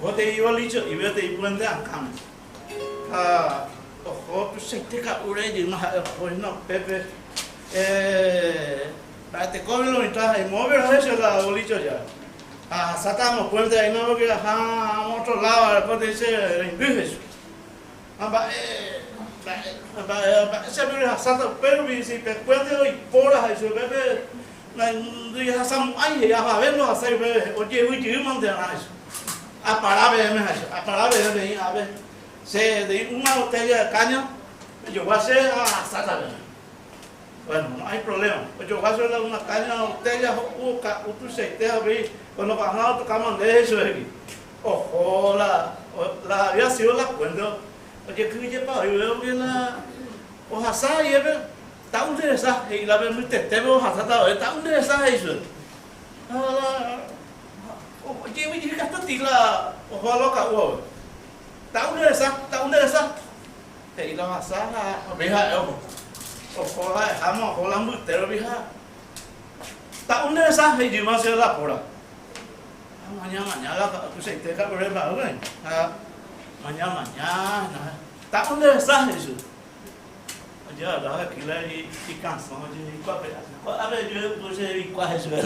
Oho te'i volicho'i peteĩ puente akãme. Ha oho tuichaite ka'úre jeýma ha'e oho hína upépe. Mba'etekópe lo mitã he'i, moõpe rohe che la volicho jára. Ha ahasáta amo puente aína porque aha amo otro lado areko te'i che reindy he'i chupe. Ha mba'e, mba'e, mba'e, mba'éichapa rehasáta upérupi si pe puente oipóra he'i chupe upépe Ndojehasamo'ãi he'i avave ndohasái upe ojevy jeýmante arã he'i. Apara peẽme he'i, apara peẽme peĩ ápe, che teĩ una botella de caña pejogua che ahasáta peẽme. Bueno, no hay problema. Ojogua chupe la una caña botella ho'u oka'u tuichaite ha upéi cuando ko'ág̃a otokáma nde he'i chupe he'i. Oho la, la había sido la cuento ojekyhyjepa oĩ porque la ohasa iépe. Ta'u nde resa, he'i la pe mbytetépe ohasáta vove, ta'u nde resa, he'i chupe. Ha la ojevy jey katueti la oho la oka'u vove. Ta'u nde resa, ta'u nde resa, he'i la ohasa ha upéi ha'e oho. Oho ha'eháma oho la mbyte rupi ha ta'u nde resa, he'i jeýma chupe la póra. Ha maña maña la tuichaite ka'u remba'ýpe ha maña maña ta'u nde resa, he'i chupe. Ojevarra aquí la ikasõ ojeikuape'a. Ko'ápe ojeikuaa chupe.